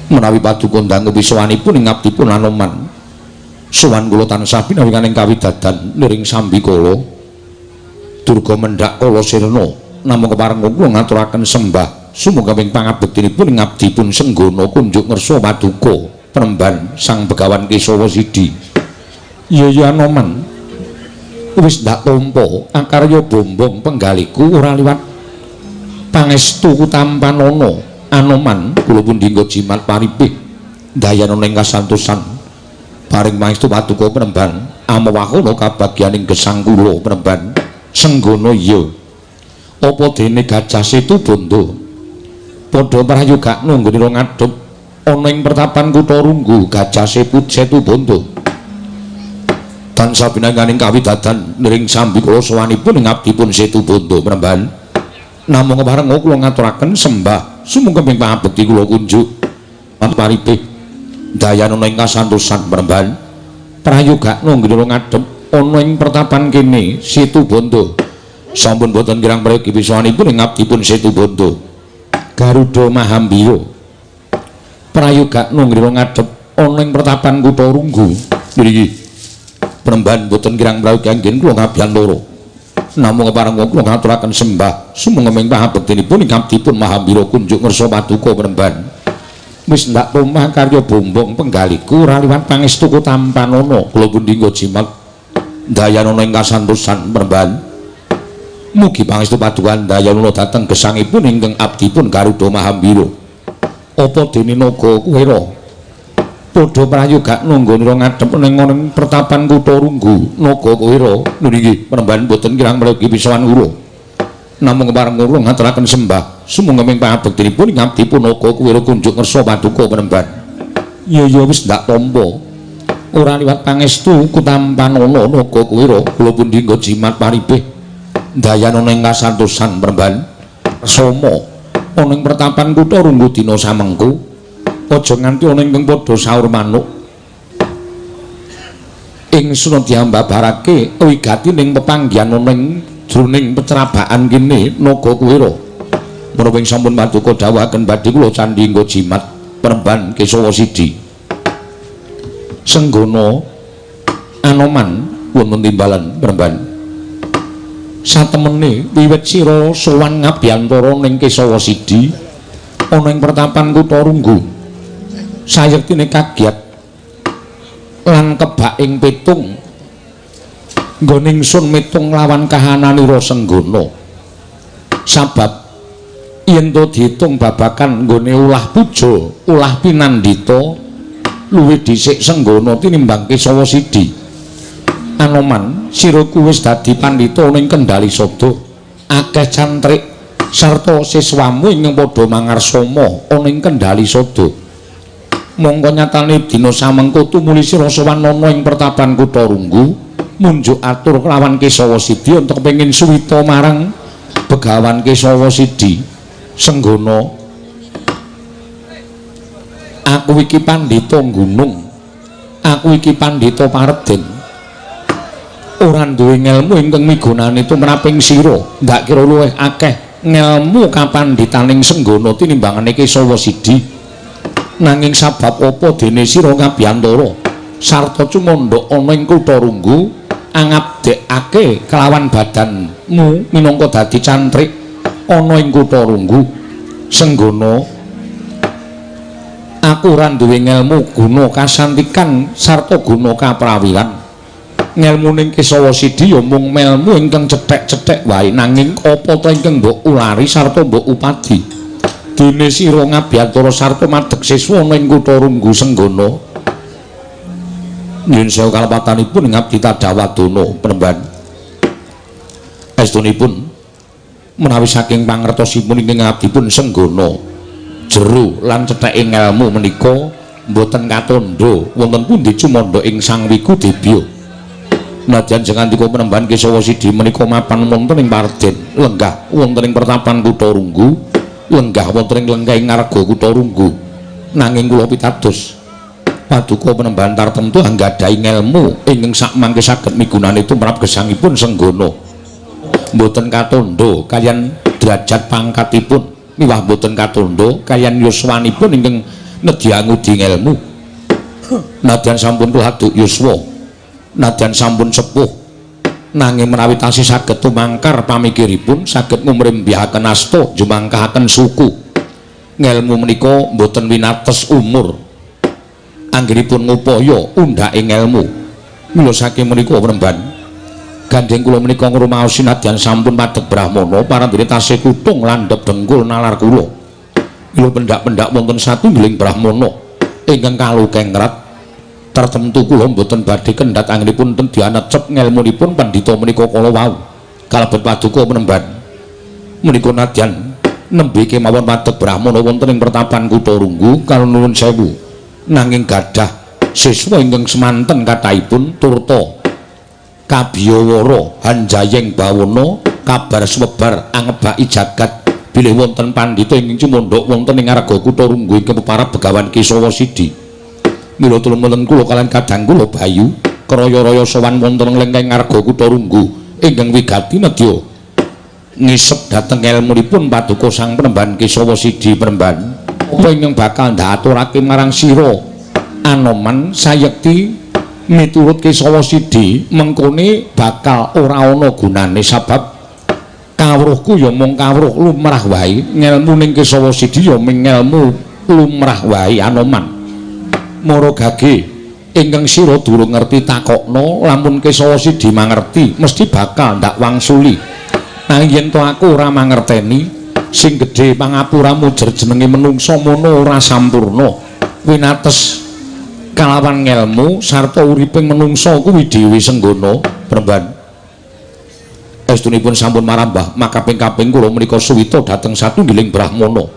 Menawi paduka dangu pisowanipun ing abdipun Anoman. Sowan kula tansah pinawinganing kawidadan niring sambikala. Durga mendhak kala sirna namung kepareng kula ngaturaken sembah sumangga ing pangabektinipun ing abdipun Senggana kunjuk ngersa paduka Penemban Sang Begawan Kesawa Sidi. Iya ya Anoman, wis ndak tampa akarya bombong penggaliku ora liwat pangestu kutampanana. Anoman kula pundi nggo jimat paripih dayanana ing kasantosan paring pangestu paduka Penemban amewahana kabagyaning gesang kula Penemban Senggana. Iya, apa dene Gajah Situbondo padha prayogakna nggonira ngadhep ana ing pertapan kutha Runggu? Gajah Situbondo tansah pinangganing kawidadan niring sambikala sowanipun ing abdipun Situbondo Penemban. Namung kepareng kula ngaturaken sembah sumangga ing pangabekti kula kunjuk paripih dayanana ing kasantosan Penemban prayogakna nggonira ngadhep ana ing pertapan kene Situbondo. Sampun boten kirang prayogi pisowanipun ing abdipun Situbondo. Garuda Mahambira prayogakna nggonira ngadhep ana ing pertapan kutha Runggu. Nggih Penemban, boten kirang prayogi anggen kula ngabiyantara. Namung kepareng kula ngaturaken sembah sumangga ing pangabektinipun ing abdipun Mahambira kunjuk ngersa paduka Penemban. Wis ndak tumah karya bombong penggaliku ora liwat pangestu kutampanana. Kula pundi nggo jimat dayanana ing kasantosan Penemban. Mugi pangestu paduka dayanana dhateng gesangipun ingkang abdipun Garuda Mahambira. Apa dene naga Kuwera padha prayogakna nggonira ngadhep ning ana pertapan kutha Runggu? Naga Kuwera. Nggih Penemban, boten kirang prayogi pisowan kula. Namung kepareng kula ngaturaken sembah sumangga ing pangabektinipun ing abdipun Naga Kuwera kunjuk ngersa paduka Penemban. Iya ya wis ndak tampa ora liwat pangestu kutampanana Naga Kuwera. Kula pundi nggo jimat paripih dayanana ing kasantosan Penemban. Soma ana ing pertapan kutha Runggu dina samengku aja nganti ana ingkang padha saur manuk ingsun diambabarake wigati ning pepanggihan ana ing jroning pecerabakan kene Naga Kuwera. Menapa ing sampun paduka dawuhaken badhe kula candhi nggo jimat Penemban Kesawa Sidi. Senggana Anoman wonten timbalan Penemban. Satemene wiwit sira sowan ngabiyantara ning Kesawa Sidi ana ing pertapan kutha Runggu, sayektine kagiat lan kebak ing pitung nggone ingsun mitung lawan kahananira Senggana. Sabab yen to diitung babakan nggone ulah puja, ulah pinandhita luwih dhisik Senggana tinimbang Kesawa Sidi. Anoman, sira ku wis dadi pandhita ning Kendali Sada. Akeh cantrik sarta siswamu ingkang padha mangarsama ana ing Kendali Sada. Mongko nyatane dina samengko tumuli sira sowan ana ing pertapan kutha Runggu munjuk atur kelawan Kesawa Sidi untuk kepengin suwita marang Begawan Kesawa Sidi. Senggana, aku iki pandhita gunung, aku iki pandhita pareden, ora duwe ngelmu ingkang migunani tumraping sira. Ndak kira luwih akeh ngelmu kapandhitaning Senggana tinimbangane Kesawa Sidi. Nanging sabab apa dene sira ngabiyantara sarta cumandha ana ing kutha Runggu angabdekake kelawan badanmu minangka dadi cantrik ana ing kutha Runggu? Senggana, aku ora duwe ngelmu guna kasantikan sarta guna kaprawiran. Ngelmuning Kesawa Sidi ya mung melmu ingkang cethek-cethek wae, nanging apa ta ingkang mbok ulari sarta mbok upadi dene sira ngabiyantara sarta madeg siswa ana ing kutha Runggu? Senggana, nyuwun sewu kalepatanipun ing abdi tadawadana Penemban. Estunipun menawi saking pangertosipun ingkang abdipun Senggana, jero lan cetheke ngelmu menika mboten katandha wonten pundi cumandha ing Sang Wiku Debya. Nadyan jengandika Penemban Kesawa Sidi menika mapan wonten ing parden, lenggah wonten ing pertapan kutha Runggu, lenggah wonten ing lenggahing ngarga kutha Runggu. Nanging kula pitados paduka Penemban tartemtu anggadhahi ngelmu ingkang sakmangke saged migunani tumrap gesangipun Senggana. Mboten katandha kaliyan derajat pangkatipun, miwah mboten katandha kaliyan yuswanipun ingkang nedya ngudi ngelmu. Nadyan sampun tuladuk yuswa, nadyan sampun sepuh, nanging menawi tasih saged tumangkar pamikiripun, saged ngumrembyahaken asta jumangkahaken suku. Ngelmu menika mboten winates umur. Anggenipun ngupaya undhake ngelmu. Mila saking menika Premban, gandheng kula menika ngrumaosi nadyan sampun padheg brahmana parandene tasih kutung landhep dengkul nalar kula. Mila pendak-pendak wonten satunggiling brahmana ingkang kalukengrat tertentu kula mboten badhe kendhat anggenipun dianecep ngelmunipun pandhita menika kala wau. Kalebet paduka Premban menika nadyan nembe kemawon padheg brahmana wonten ing pertapan Kutha Runggu kanuwun sewu, nanging gadah siswa ingkang semanten kathahipun turta kabiyawara hanjayeng bawana kabar sumebar angebaki jagat bilih wonten pandhita ingkang cumandhak wonten ing ngarga Kutha Runggu ingkang peparab Begawan Kesawa Sidi. Mila tulung kula kaliyan kadang kula Bayu kraya-raya sowan wonten lengkeng ngarga Kutha Runggu ingkang wigati nedya ngisep dhateng elmunipun paduka Sang Penemban Kesawa Sidi. Penemban, apa ingkang bakal ndaturake marang sira Anoman sayekti miturut Kesawa Sidi mengkone bakal ora ana gunane sabab kawruhku ya mung kawruh lumrah wae, ngelmu ning Kesawa Sidi ya mung ngelmu lumrah wae. Anoman, mara gage ingkang sira durung ngerti takokno, lamun Kesawa Sidi mangerti mesti bakal ndak wangsuli. Nanging yen to aku ora mangerteni, sing gedhe pangapuramu jer jenenge menungsa mono ora sampurna winates kalawan ngelmu sarta uriping menungsa kuwi dhewe senggono. Premban, estunipun sampun marambah makaping-kaping kula menika suwita dhateng satunggiling brahmana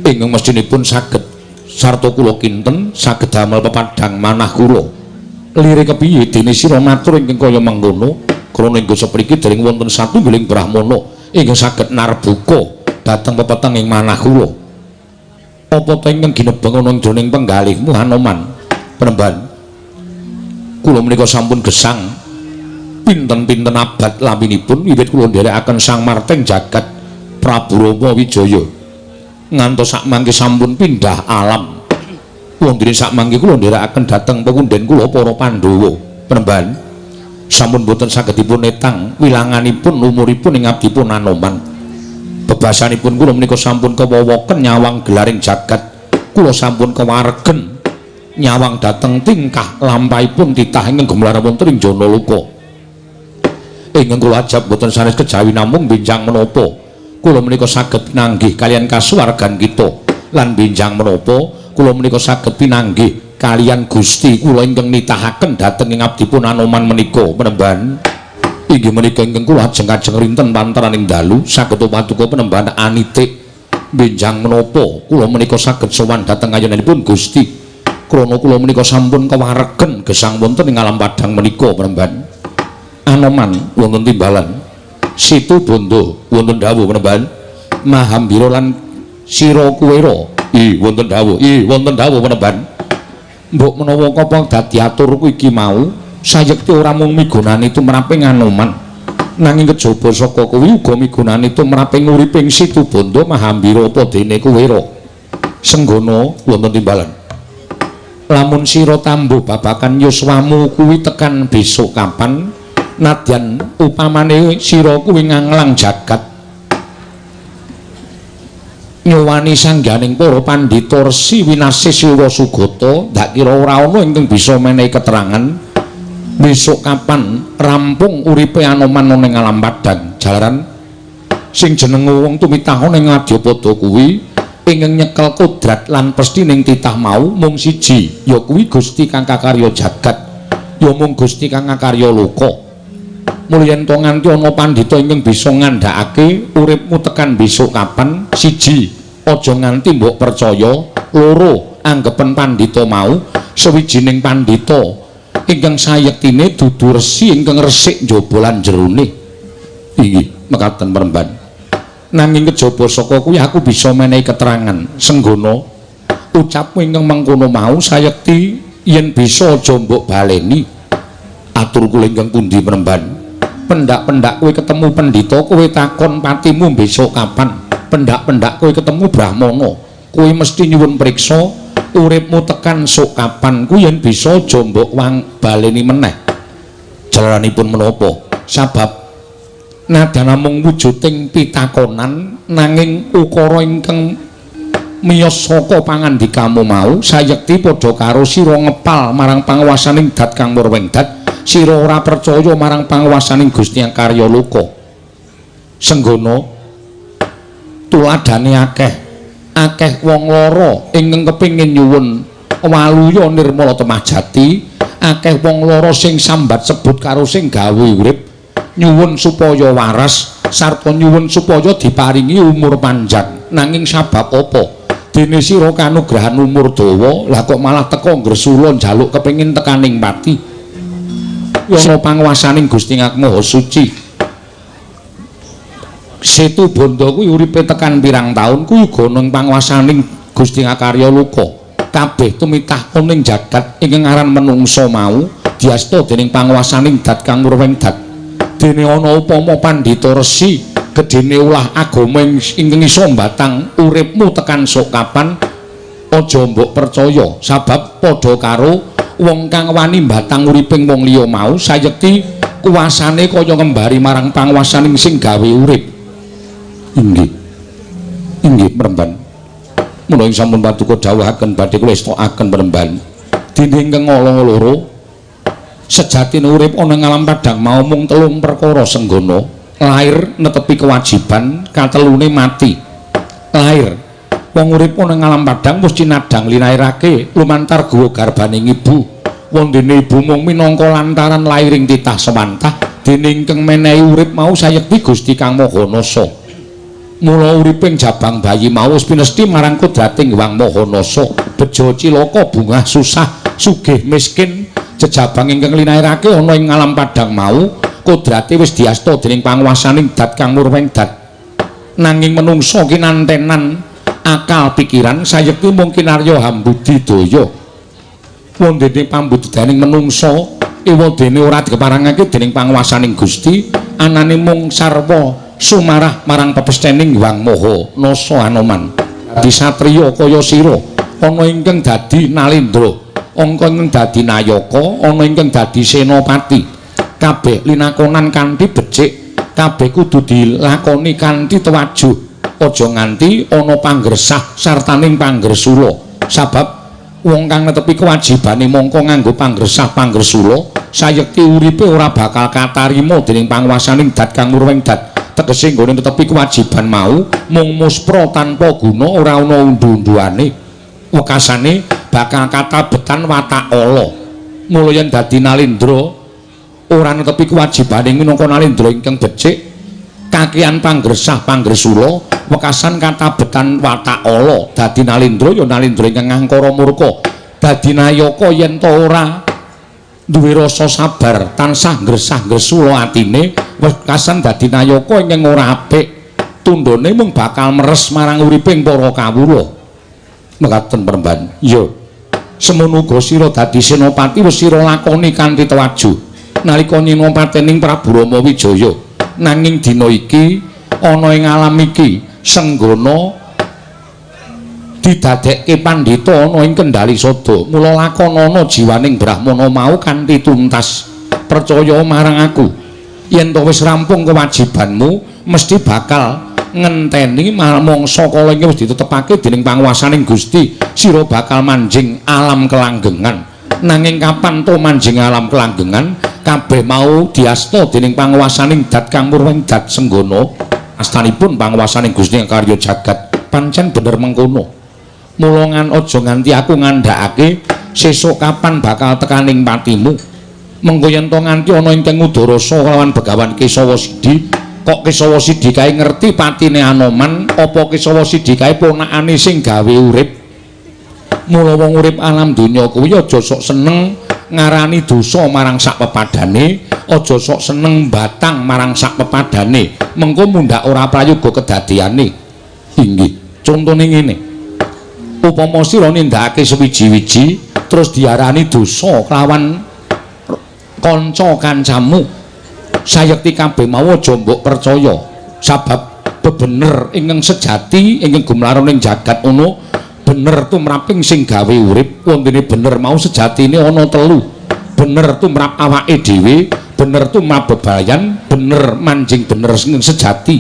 ingkang mestinipun saged sarta kula kinten saged damel pepadhang manah kula. Lire kepiye dene sira matur ingkang kaya mengkono? Krana ing sepriki dereng wonten satunggiling brahmana ingkang saged narbuka dhateng pepeteng ing manah kula. Apa ta ingkang ginebeng ana jroning penggalihmu Hanoman? Penemban, kula menika sampun gesang pinten-pinten abad laminipun wiwit kula nderekaken Sang Marteng Jagat Prabu Rama Wijaya ngantos sakmangke sampun pindah alam. Wondene sakmangke kula nderekaken dhateng pepunden kula para Pandhawa. Penemban, sampun boten saged dipun etang wilanganipun umuripun ing abdipun Anoman. Bebasanipun kula menika sampun kewowoken nyawang gelaring jagat, kula sampun kewaregen nyawang dhateng tingkah lampahipun titah ingkang gumelar wonten ing Janaloka. Ingkang kula ajab boten sanes kejawi namung benjang menapa kula menika saged pinanggih kaliyan kasuwargan kita, lan benjang menapa kula menika saged pinanggih kaliyan Gusti kula ingkang nitahaken dhateng ing abdipun Anoman menika. Penemban, inggih menika ingkang kula ajeng-ajeng rinten panteraning dalu saged paduka penemban anitik benjang menapa kula menika saged sowan dhateng ayonipun Gusti, krana kula menika sampun kewaregen gesang wonten ing alam padhang menika. Penemban, Anoman wonten timbalan Situ Bondo wonten dawuh. Penemban, Mahambira lan Sira Kuwera i wonten dawuh, i wonten dawuh. Penemban, mbok menawa kapa dadi aturku iki mau sayekti ora mung migunani tumraping Anoman, nanging kejaba saka kuwi uga migunani tumraping uriping Situ Bondo Mahambira apa dene Kuwera. Senggono wonten timbalan, lamun sira tambuh babakan yuswamu kuwi tekan besok kapan, nadyan upamane sira kuwi nganglang jagat nyuwani sangganing para pandhita resi winasih Siwa Sugata, ndak kira ora ana ingkang bisa menehi keterangan besok kapan rampung uripe Anoman ana ing alam padhang. Jalaran sing jenenge wong tumitah ana ing Adyapada kuwi ingkang nyekel kodrat lan pestining titah mau mung siji, ya kuwi Gusti kang kakarya jagat, ya mung Gusti kang ngakarya loka. Mula yen to nganti ana pandhita ingkang bisa ngandhakake uripmu tekan besok kapan, siji aja nganti mbok percaya, loro anggepen pandhita mau sawijining pandhita ingkang sayektine dudu resi ingkang resik njaba lan jerone. Inggih mekaten Penemban. Nanging kejaba saka kuwi aku bisa menehi keterangan. Senggono, ucapmu ingkang mengkono mau sayekti yen bisa aja mbok baleni. Atur kula ingkang pundi Penemban? Pendak-pendak kowe ketemu pendhita, kowe takon patimu besok kapan. Pendak-pendak kowe ketemu brahmana, Kuwi mesti nyuwun priksa uripmu tekan sok kapan kuwi yen bisa aja mbok wang baleni meneh. Jalaranipun menapa? Sabab nadyan namung wujuding pitakonan nanging ukara ingkang miyos saka pangandikamu mau sayekti padha karo sira ngepal marang panguwasaning dat kang murwengdat, sira ora percaya marang panguwasaning Gusti Karya Loka. Senggono tuladhane akeh akeh wong lara ingkang kepengin nyuwun waluya nirmala temah jati, akeh wong lara sing sambat sebut karo sing gawe urip nyuwun supaya waras sarta nyuwun supaya diparingi umur panjang. Nanging sabab apa dene sira kanugrahan umur dawa lah kok malah teka ngresula njaluk kepengin tekaning pati? Ana panguwasaning Gusti Maha Suci. Setu Bandha kuwi uripe tekan pirang taun kuwi uga ana panguwasaning Gusti Karya Loka. Kabeh tumitah ana ing jagat ingkang aran menungsa mau diasta dening panguwasaning dat kang murweng dat. Dene ana upama pandhita resi gedene ulah agama ingkang iso mbatang uripmu tekan sok kapan aja mbok percaya, sabab padha karo wong kang wani mbatang uriping wong liya mau sayekti kuwasane kaya ngembari marang panguwasaning sing gawe urip. Inggih. Inggih Premban. Menawi sampun paduka dawuhaken badhe kula estokaken Premban. Dene ingkang ala loro sejatine urip ana ing alam padhang mau mung telung perkara Senggono. Lair netepi kewajiban, katelune mati. Lair wong urip ana ing alam padhang wis cinadhang linairake lumantar guwa garbaning ibu. Wondene ibu mung minangka lantaran lairing titah sewantah, dene ingkang menehi urip mau sayekti Gusti Kang Maha Nasa. Mula uriping jabang bayi mau wis pinesti marang kodrating Hyang Maha Nasa. Bejo cilaka bungah susah sugih miskin jejabang ingkang linairake ana ing alam padhang mau kodrate wis diasta dening panguwasaning dat kang murweng dat. Nanging menungsa kinantenan akal pikiran sayekti mung kinarya hambudidaya. Wondene pambudidaning menungsa ewadene ora dikeparangake dening panguwasaning Gusti, anane mung sarwa sumarah marang pepesthening Hyang Maha Nasa Anoman. Dadi satriya kaya sira ana ingkang dadi nalendra, angka ingkang dadi nayaka, ana ingkang dadi senopati. Kabeh linakonan kanthi becik, kabeh kudu dilakoni kanthi tewajuh. Aja nganti ana pangresah sartaning pangresula. Sabab wong kang netepi kewajibane mongko nganggo pangresah pangresula, sayekti uripe ora bakal katarima dening panguwasaning dat kang murweng dat. Tegese nggone netepi kewajiban mau mung muspra tanpa guna, ora ana undu-unduane. Wekasane bakal katabetan watak ala. Mula yen dadi nalendra ora netepi kewajibane minangka nalendra ingkang becik, kakehan pangresah pangresula, wekasan katabetan watak ala. Dadi nalendra ya nalendra ingkang angkara murka. Dadi nayaka yen ta ora duwe rasa sabar, tansah ngresah-ngresula atine, wekasan dadi nayaka ingkang ora apik. Tundhone mung bakal meres marang uriping para kawula. Mekaten Premban. Ya. Semono uga sira dadi senopati wis sira lakoni kanthi tewajuh nalika nyinopatening Prabu Rama Wijaya. Nanging dina iki ana ing alam iki Senggono didadekke pandhita ana ing Kendali Sada. Mula lakonana jiwaning brahmana mau kanthi tuntas. Percaya marang aku, yen to wis rampung kewajibanmu mesti bakal ngenteni mangsa kala iki wis ditetepake dening panguwasaning Gusti. Sira bakal manjing alam kelanggengan. Nanging kapan to manjing alam kelanggengan? Kabeh mau diasta dening panguwasaning dat kang murweng dat Senggono. Astanipun panguwasaning Gusti karya jagat pancen bener mengkono. Mula ngan aja nganti aku ngandhakake sesuk kapan bakal tekaning patimu. Mengko yen to nganti ana ingkang ngudarasa kelawan Begawan Kesawa Sidi, kok Kesawa Sidi kae ngerti patine Anoman, apa Kesawa Sidi kae ponakane sing gawe urip? Mula wong urip alam donya kuwi aja sok seneng ngarani dosa marang sak pepadane, aja sok seneng batang marang sak pepadane, mengko mundhak ora prayoga kedadeyane. Inggih, contone ngene. Upama sira nindakake sewiji-wiji terus diarani dosa kelawan kanca kancamu, sayekti kabeh mau aja mbok percaya, sabab bebener ingkang sejati ingkang gumlaron ing jagat ono Bener tumraping sing gawe urip, wontene bener mau sejatine ana telu. Bener tumrap awake dhewe, bener tumrap bebayan, bener manjing bener sing sejati.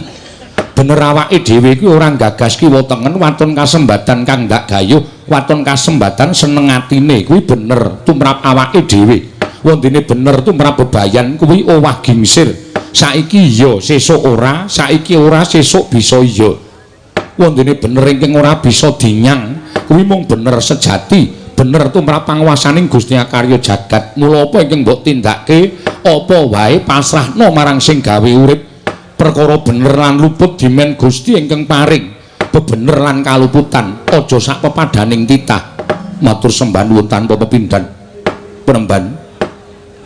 Bener awake dhewe kuwi ora gagas kiwa tengen, waton kasembatan kang ndak gayuh, waton kasembatan seneng atine kuwi bener tumrap awake dhewe. Wontene bener tumrap bebayan kuwi owah gingsir. Saiki iya, sesuk ora, saiki ora, sesuk bisa iya. Wontene bener ingkang ora bisa dinyang kuwi mung bener sejati, bener tumrap panguwasaning Gusti Akarya jagat. Mula apa ingkang mbok tindake, apa wae pasrahno marang sing gawe urip. Perkara bener lan luput dimen Gusti ingkang paring bebener lan kaluputan, aja sak pepadaning titah. Matur sembah nuwun tanpa pepindhan. Penemban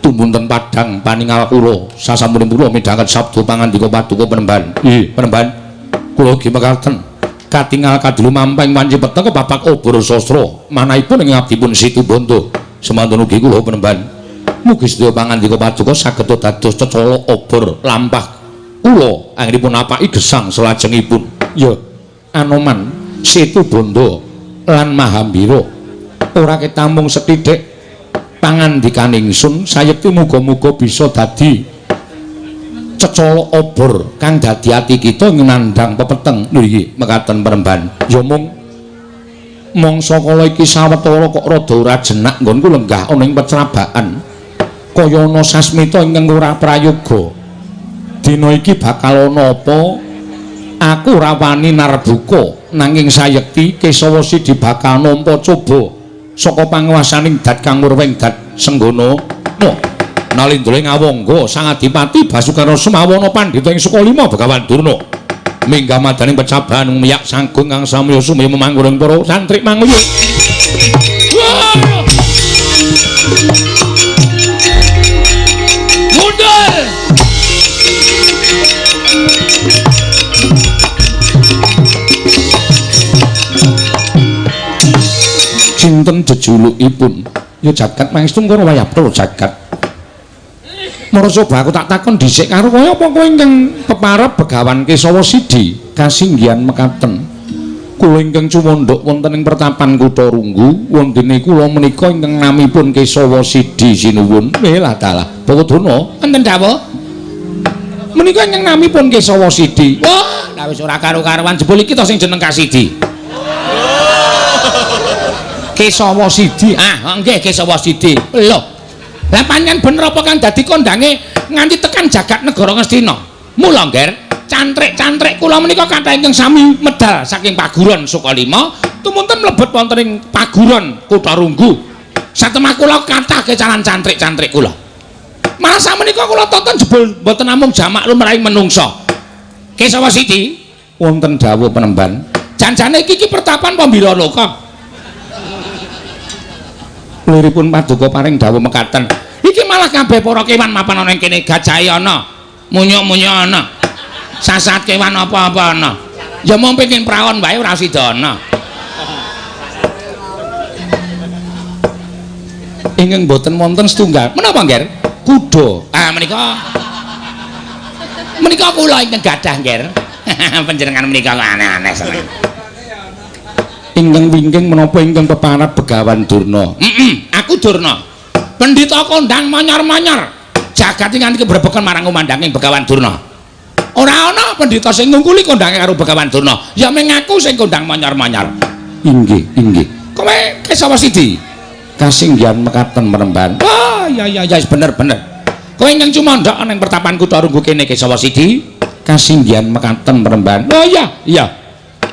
tumunten padhang paningal kula sasampunipun kula midhanget sabda pangandika paduka penemban. Nggih, penemban. Kula ugi mekaten katingal kadulu mamping wanci peteng kepapak obor sastra manahipun ing abdipun Situbondo. Semanten ugi kula penemban. Mugi sedaya pangandika paduka saged dados cecolok obor lampah kula anggenipun napaki gesang salajengipun. Ya, Anoman, Situbondo lan Mahambira ora ketamung sethithik pangandikane ingsun, sayekti muga-muga bisa dadi cecolok obor kang dadi ati kita nandhang pepeteng. Lho iki mekaten penemban. Ya mung mangsa kala iki sawetara kok rada ora jenak nggonku lenggah ana ing pecrabakan. Kaya ana sasmita ingkang ora prayoga. Dina iki bakal ana apa? Aku ora wani narbuka, nanging sayekti Kesawa Sidi bakal nampa coba saka panguwasaning Dat Kang Murwing Dat Senggana. No. Nalindra ing awangga Sang Adipati Basukarna Semawana pandhita ing Sukalima Begawan Durna. Minggah madaning pecaban miyak sagung kang samya sumaya memangguring para santri manguyu. Mundur. Sinten jejulukipun? Ya jagat mangestu karo wayabda jagat. Marasa aku tak takon dhisik karo kaya apa kowe ingkang peparep Begawan Kesawa Sidi kasinggihan mekaten. Kula ingkang cumandhak wonten ing pertapan Kutha Runggu, wontene kula menika ingkang namipun Kesawa Sidi sinuwun. Lah dalah, Bapak Durna, enten dawuh. Menika ingkang namipun Kesawa Sidi. Wah, lah wis ora karo-karuan jebul iki to sing jeneng Kasidi. Kesawa Sidi. Ah, nggih Kesawa Sidi. Lho. Lah pancen bener apa kang dadi kondange nganti tekan jagat negara Ngastina. Mula ngger, cantrik-cantrik kula menika kathah ingkang sami medal saking Paguron Sukalima tumunten mlebet wonten ing Paguron Kutha Runggu. Satemah kula kathah kecalan cantrik-cantrik kula. Malah sakmenika kula tonton jebul mboten namung jamak lumrahing menungsa. Kesawa Sidi wonten dawuh penemban. Janjane iki iki pertapan Pambiraloka. Liripun paduka paring dawuh mekaten. Iki malah kabeh para kewan mapan ana ing kene, gajahe ana, munyuk-munyuk ana. Sasat kewan apa-apa ana. Ya mung pengin prawon wae ora sida ana. Ingkang boten wonten setunggal. Menapa, Ngger? Kuda. Ah menika. Menika kula ingkang gadah, Ngger. Panjenengan menika kok aneh-aneh seneng. Ingkang wingking menapa ingkang peparab Begawan Durna? Aku Durna. Pendhita kondang manyor-manyor. Jagat nganti kebrebeken marang kumandhanging Begawan Durna. Ora ana pendhita sing ngungkuli kondange karo Begawan Durna. Ya mung aku sing kondang manyor-manyor. Inggih, inggih. Kowe Kesawa Sidi? Kasinggihan mekaten penemban. Wah, ya ya ya bener-bener. Kowe ingkang cumandhak ana ing pertapan Kutha Runggu kene Kesawa Sidi? Kasinggihan mekaten penemban. Oh iya, iya.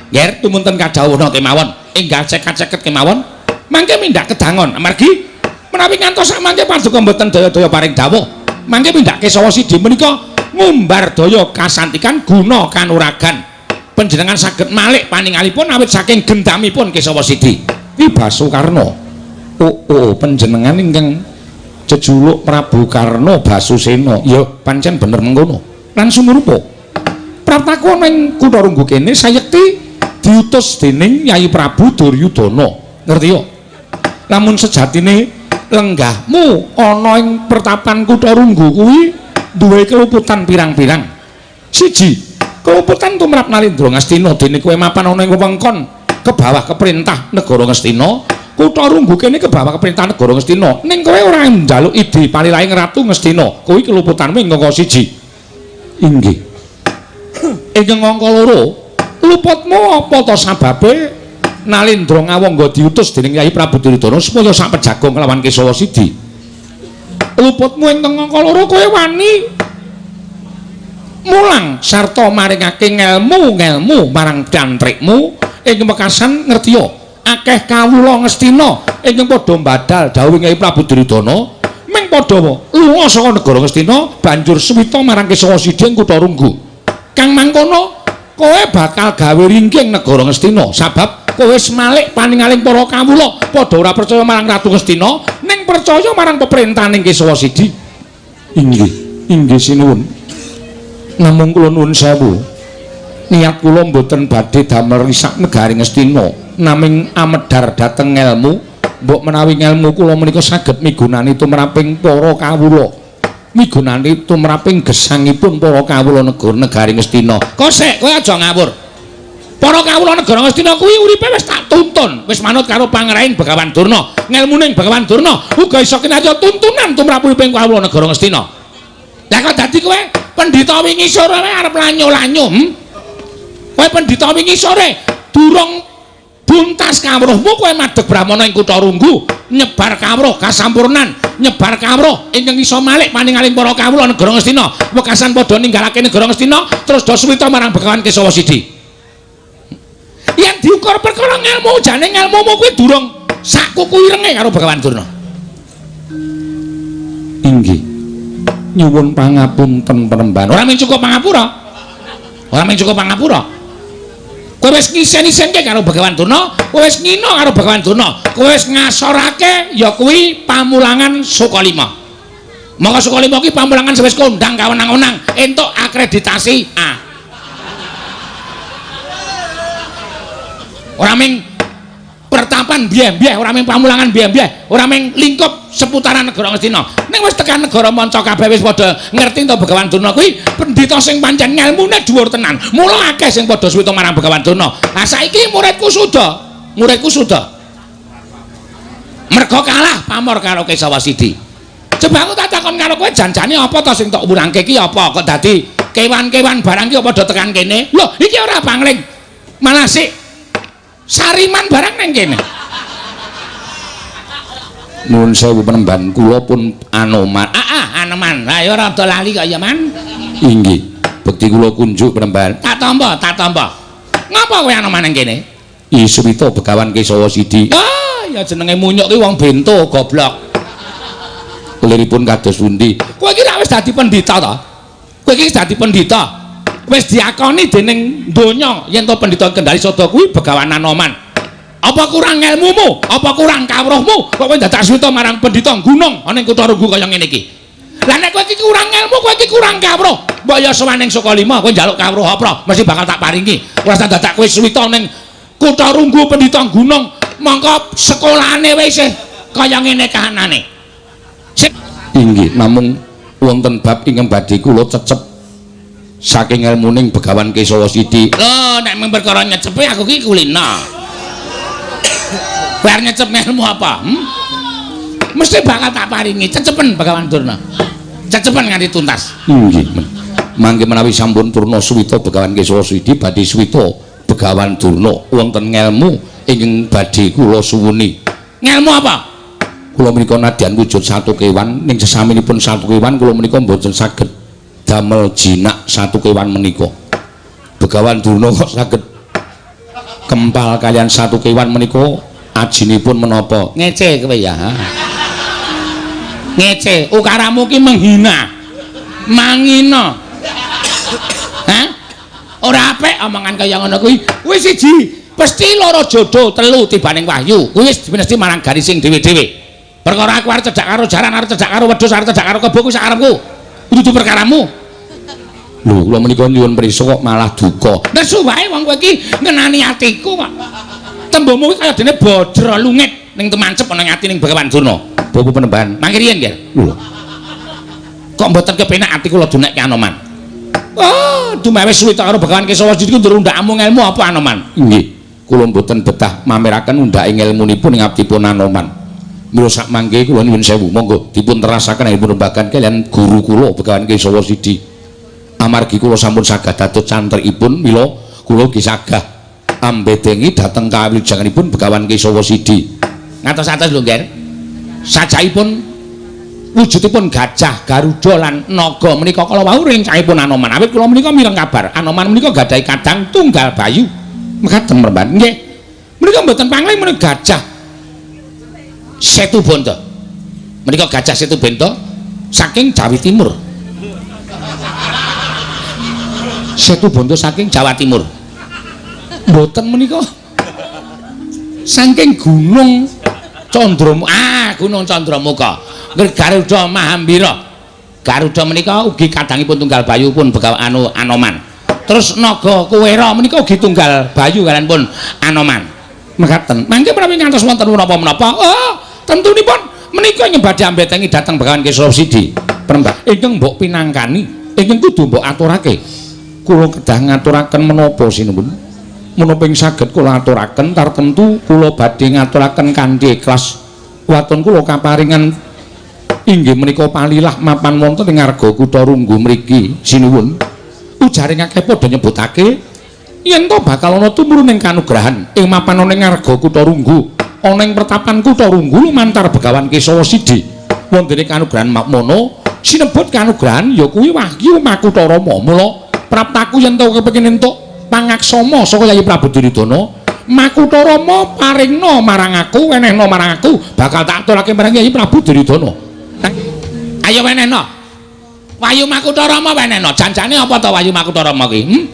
Nger tumunten kadhawuhna kemawon, enggal ceket-ceket kemawon, mangke mindak kedangon. Amargi menawi ngantos sak mangke paduka mboten daya-daya paring dawuh. Mangke mindak Kesawa Sidi menika ngumbar daya kasantikan guna kanuragan. Panjenengan saged malik paningalipun awit saking gendamipun Kesawa Sidi. Ki Basukarna. Oh, oh, panjenengan ingkang jejuluk Prabu Karna Basusena. Ya pancen bener mengkono. Lan sumurupa. Praptaku ana ing Kutha Runggu kene sayekti diutus dening Yai Prabu Duryudana. Ngerti yo? Lamun sejatine lenggahmu ana ing pertapan Kutha Runggu kuwi duwe keluputan pirang-pirang. Siji, keluputan tumrap Nalindra Ngastina dene kowe mapan ana ing wewengkon ke bawah keperintah negara Ngastina, kutha Runggu kene ke bawah keperintah negara Ngastina. Ning kowe ora njaluk idi palilahing Ratu Ngastina. Kuwi keluputanmu ing angka 1. Inggih. Ingkang angka 2, luputmu apa to sababe Nalendra Ngawangga diutus dening Kyai Prabu Duryudana supaya sak pejago nglawan Kesawa Sidi? Luputmu ingkang angka 2 kowe wani mulang sarta maringake ngelmu-ngelmu marang cantrikmu ing wekasan ngertiya akeh kawula Ngastina ingkang padha mbadal dawuhing Kyai Prabu Duryudana ming padha lunga saka negara Ngastina banjur suwita marang Kesawa Sidi ing kutha Runggu. Kang mangkono kowe bakal gawe ringking negara Ngastina sabab kowe wis malik paningaling para kawula padha ora percaya marang Ratu Ngastina ning percaya marang peperintahane Kesawa Sidi. Inggih, inggih sinuwun. Namung kula nuwun sewu, niat kula mboten badhe damel risak negari Ngastina, naming amedhar dhateng ngelmu. Mbok menawi ngelmu kula menika saged migunani tumraping para kawula, migunani tumraping gesangipun para kawula negari Ngastina. Kosek, kowe aja ngawur. Para kawula negara Ngastina kuwi uripe wis tak tuntun, wis manut karo pangraing Begawan Durna. Ngelmune Begawan Durna uga iso kinarya tuntunan tumrap uriping kawula negara Ngastina. Lah kok dadi kowe pendhita wingi sore arep lanyo-lanyo, Kowe pendhita wingi sore durung buntas kawruhmu kowe madheg brahmana ing kutha Runggu, nyebar kawruh kasampurnan, nyebar kawruh ingkang iso malik paningaling para kawula negara Ngastina. Wekasan padha ninggalake negara Ngastina terus do suwita marang Begawan Kesawa Sidi. Yen diukur perkara ngelmu, jane ngelmumu kuwi durung sak kuku irenge karo Begawan Durna. Inggih. Nyuwun pangapunten Panembahan. Ora mung cukup pangapura. Ora mung cukup pangapura. Kowe wis ngisen-isenke karo Begawan Durna, kowe wis ngina karo Begawan Durna, kowe wis ngasorake ya kuwi pamulangan Sukalima. Monggo Sukalima kuwi pamulangan wis kondang kawenang-wenang, entuk akreditasi A. Ora mung pertapan bieh-bieh, ora mung pamulangan bieh-bieh, ora mung lingkup seputaran negara Ngastina. Ning wis tekan negara manca kabeh wis padha ngerti to Begawan Durna kuwi pendhita sing pancen ngelmune dhuwur tenan. Mula akeh sing padha suwita marang Begawan Durna. Lah saiki muridku suda, muridku suda. Mergo kalah pamor karo Kesawa Sidi. Coba aku tak takon karo kowe janjane apa to sing tok wurangke iki apa kok dadi kewan-kewan barang iki padha tekan kene? Lho, iki ora pangling. Malah sik sariman barang nang kene. Nuwun sewu Panembahan, kula pun Anoman. Anoman. Lah ya rada lali kok ya, Man. Inggih. Bekti kula kunjuk Panembahan. Tak tampa, tak tampa. Ngapa kowe Anoman nang kene? Iswita Begawan Kesawa Sidi. Ah, ya jenenge munyuk ki wong bento goblok. Keliripun kados pundi? Kowe iki lak wis dadi pendhita to? Kowe iki wis dadi pendhita. Wis diakoni dening donya yen to pendhita Kendari Sada kuwi Begawan Anoman. Apa kurang ilmumu? Apa kurang kawruhmu? Kok kowe dadak suwita marang pendhita gunung ana ing kutha Runggu kaya ngene iki? Lah nek kowe iki kurang ilmu, kowe iki kurang kawruh. Mbok ya sowan ning Sukalima kowe njaluk kawruh apa? Mesti bakal tak paringi. Ora usah dadak kowe suwita ning kutha Runggu pendhita gunung, mongko sekolahane wae isih kaya ngene kahanane. Inggih, namung wonten bab ingkang badhe kula cecep saking ilmuning Begawan Kesawa Sidi. Lho, nek mung perkara nyecepe aku ki kulina. Kowe arep nyecep ilmu apa? Mesti bakal tak paringi cecepen Begawan Durna. Cecepen nganti tuntas. Inggih. Mangke menawi sampun purna suwita Begawan Kesawa Sidi badhe suwita Begawan Durna wonten ngelmu ingkang badhe kula suwuni. Ngelmu apa? Kula menika nadyan wujud satu kewan, ning sesaminipun satu kewan kula menika mboten saged damel jinak satu kewan menika. Begawan Durna kok saged kempal kalian satu kewan menika ajinipun menapa? Ngece kowe ya. Ngece, ukaramu ki menghina. Mangina. Hah? Ora apik omongan kaya ngono kuwi. Kuwi siji, pesti loro jodoh, telu tibaning wahyu. Kuwi wis mesti marang garising dhewe-dhewe. Perkara aku arep cedhak karo jaran, arep cedhak karo wedhus, arep cedhak karo kebo kuwi sak karepku. Kudu perkaramu. Lho, kula menika nyuwun prisa kok malah duka. Nesu wae wong kowe iki ngenani atiku kok. Tembungmu kuwi kaya dene bodro lungit ning temancep ana ing ati ning Begawan Durna. Bapak Panembahan. Mangke riyen, Ger. Lho. Kok mboten kepenak ati kula dunekke Anoman. Oh, dumawe suwita karo Begawan Kesawa Sidi ku ndur undakmu ngelmu apa Anoman? Nggih. Kula mboten betah mameraken undhake ngelmunipun ing abdipun Anoman. Mila sakmangke kula nyuwun sewu, monggo dipun terasaken ing rembagan kaliyan guru kula Begawan Kesawa Sidi. Amargi kula sampun saged dados cantrikipun, mila kula ugi sagah ambedengi dhateng kawilujenganipun Begawan Kesawa Sidi. Ngatos-atos lho, Nger. Sajaipun wujudipun gajah, garuda lan naga menika kala wau rencahipun Anoman. Awit kula menika mireng kabar Anoman menika gadhahi kadang tunggal bayu. Mekaten mremban. Nggih. Menika mboten pangling menika gajah Setu Banda. Menika gajah Setu Banda saking Jawi Timur. Setu Banda saking Jawa Timur. Mboten menika saking Gunung Candramuka. Ah, Gunung Candramuka. Garuda Mahambira. Garuda menika ugi kadangipun tunggal bayu pun Begawan anu Anoman. Terus naga Kuwera menika ugi tunggal bayu kaliyan pun Anoman. Mekaten. Mangke menawi ngantos wonten menapa-menapa, oh, tentunipun menika ingkang badhe ambetengi dhateng Begawan Kesawa Sidi. Prembah ingkang mbok pinangkani, ingkang kudu mbok aturake. Kula kedah ngaturaken menapa sinuwun? Menapa ing saged kula aturaken tartemtu kula badhe ngaturaken kanthi ikhlas. Waton kula kaparingan inggih menika palilah mapan wonten ing ngarga kutha Runggu mriki sinuwun. Ujaring akeh padha nyebutake yen to bakal ana tumurun ing kanugrahan ing mapan ana ing ngarga kutha Runggu, ana ing pertapan kutha Runggu lumantar Begawan Kesawa Sidi. Wontene kanugrahan makmono sinebut kanugrahan ya kuwi Wahyu Makutha Rama. Mula praptaku yen to kepengin entuk pangaksama saka Yayi Prabu Duryudana, Makutha Rama paringna marang aku, wenehna marang aku, bakal tak aturake marang Yayi Prabu Duryudana. Ayo wenehna. Wahyu Makutha Rama wenehna. Janjane apa to Wahyu Makutha Rama ki?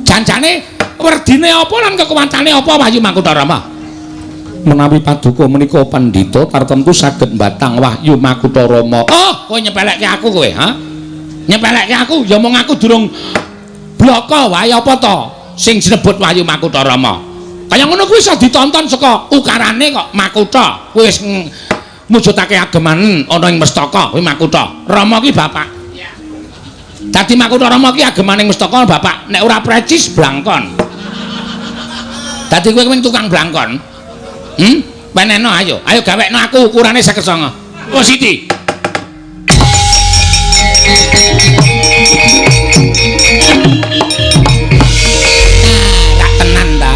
Janjane werdine apa lan kekuwatane apa Wahyu Makutha Rama? Menawi paduka menika pandhita tartemtu saged mbatang Wahyu Makutha Rama. Oh, kowe nyepelekke aku kowe, ha? Nyepelekke aku ya mung aku durung blaka wae apa to sing sinebut Wahyu Makutha Rama. Kaya ngono kuwi iso ditonton saka ukarane kok Makutha. Kuwi wis mujudake ageman ana ing mestaka kuwi Makutha. Rama ki bapak. Dadi Makutha Rama ki agemane mestaka bapak, nek ora precis blangkon. Dadi kowe kuwi tukang blangkon. Wenehno ayo. Ayo gawekno aku ukurane 59. Oh Siti. Tak tenan ta.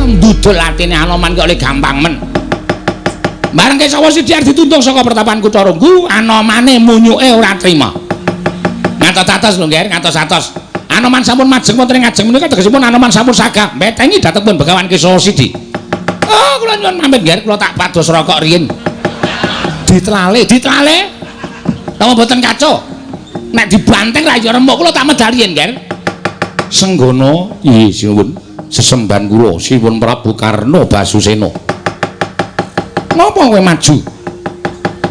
Ndudul atine Anoman kok oleh gampang men. Bareng Kesawa Sidi arep dituntung saka pertapan kutha Runggu, Anomane munyuke ora trima. Ngatos-atos lho, Nger, ngatos-atos. Anoman sampun majeng wonten ing ngajeng menika tegesipun Anoman sampun sagah mbetengi dhateng pun Begawan Kesawa Sidi. Oh, kula nyuwun pamit, Nger, kula tak pados rokok riyin. Ditelale, ditelale. Napa mboten kaco? Nek dibanteng ra ya remuk, kula tak medal riyin, Nger. Senggono, iya sinuwun, sesembahan kula Sinuwun Prabu Karna Basusena. Napa kowe maju?